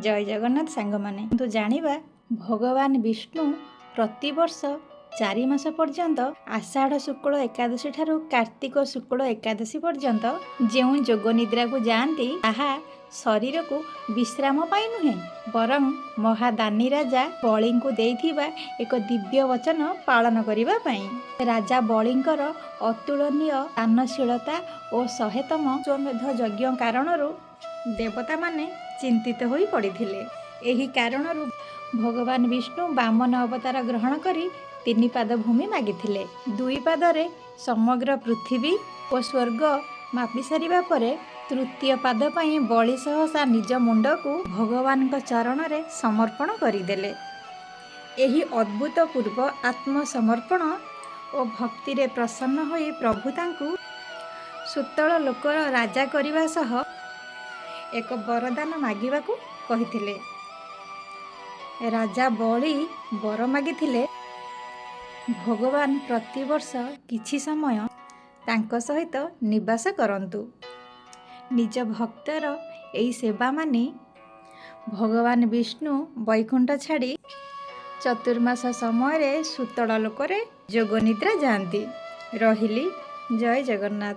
ଜୟ ଜଗନ୍ନାଥ ସାଙ୍ଗମାନେ। କିନ୍ତୁ ଜାଣିବା, ଭଗବାନ ବିଷ୍ଣୁ ପ୍ରତିବର୍ଷ 4 ମାସ ପର୍ଯ୍ୟନ୍ତ, ଆଷାଢ଼ ଶୁକ୍ଳ ଏକାଦଶୀ ଠାରୁ କାର୍ତ୍ତିକ ଶୁକ୍ଳ ଏକାଦଶୀ ପର୍ଯ୍ୟନ୍ତ ଯେଉଁ ଯୋଗ ନିଦ୍ରାକୁ ଯାଆନ୍ତି, ତାହା ଶରୀରକୁ ବିଶ୍ରାମ ପାଇଁ ନୁହେଁ, ବରଂ ମହାଦାନୀ ରାଜା ବଳିଙ୍କୁ ଦେଇଥିବା ଏକ ଦିବ୍ୟ ବଚନ ପାଳନ କରିବା ପାଇଁ। ରାଜା ବଳିଙ୍କର ଅତୁଳନୀୟ ଦାନଶୀଳତା ଓ 100ତମ ଅଶ୍ୱମେଧ ଯଜ୍ଞ କାରଣରୁ ଦେବତାମାନେ ଚିନ୍ତିତ ହୋଇ ପଡ଼ିଥିଲେ। ଏହି କାରଣରୁ ଭଗବାନ ବିଷ୍ଣୁ ବାମନ ଅବତାର ଗ୍ରହଣ କରି 3 ପାଦ ଭୂମି ମାଗିଥିଲେ। 2 ପାଦରେ ସମଗ୍ର ପୃଥିବୀ ଓ ସ୍ୱର୍ଗ ମାପି ସାରିବା ପରେ ତୃତୀୟ ପାଦ ପାଇଁ ବଳି ସହସା ନିଜ ମୁଣ୍ଡକୁ ଭଗବାନଙ୍କ ଚରଣରେ ସମର୍ପଣ କରିଦେଲେ। ଏହି ଅଦ୍ଭୁତପୂର୍ବ ଆତ୍ମସମର୍ପଣ ଓ ଭକ୍ତିରେ ପ୍ରସନ୍ନ ହୋଇ ପ୍ରଭୁ ତାଙ୍କୁ ସୁତଳ ଲୋକର ରାଜା କରିବା ସହ ଏକ ବରଦାନ ମାଗିବାକୁ କହିଥିଲେ। ରାଜା ବଳି ବର ମାଗିଥିଲେ, ଭଗବାନ ପ୍ରତିବର୍ଷ କିଛି ସମୟ ତାଙ୍କ ସହିତ ନିବାସ କରନ୍ତୁ। ନିଜ ଭକ୍ତର ଏହି ସେବା ମାନି ଭଗବାନ ବିଷ୍ଣୁ ବୈକୁଣ୍ଠ ଛାଡ଼ି ଚତୁର୍ମାସ ସମୟରେ ସୁତଳ ଲୋକରେ ଯୋଗ ନିଦ୍ରା ଯାଆନ୍ତି। ରହିଲି, ଜୟ ଜଗନ୍ନାଥ।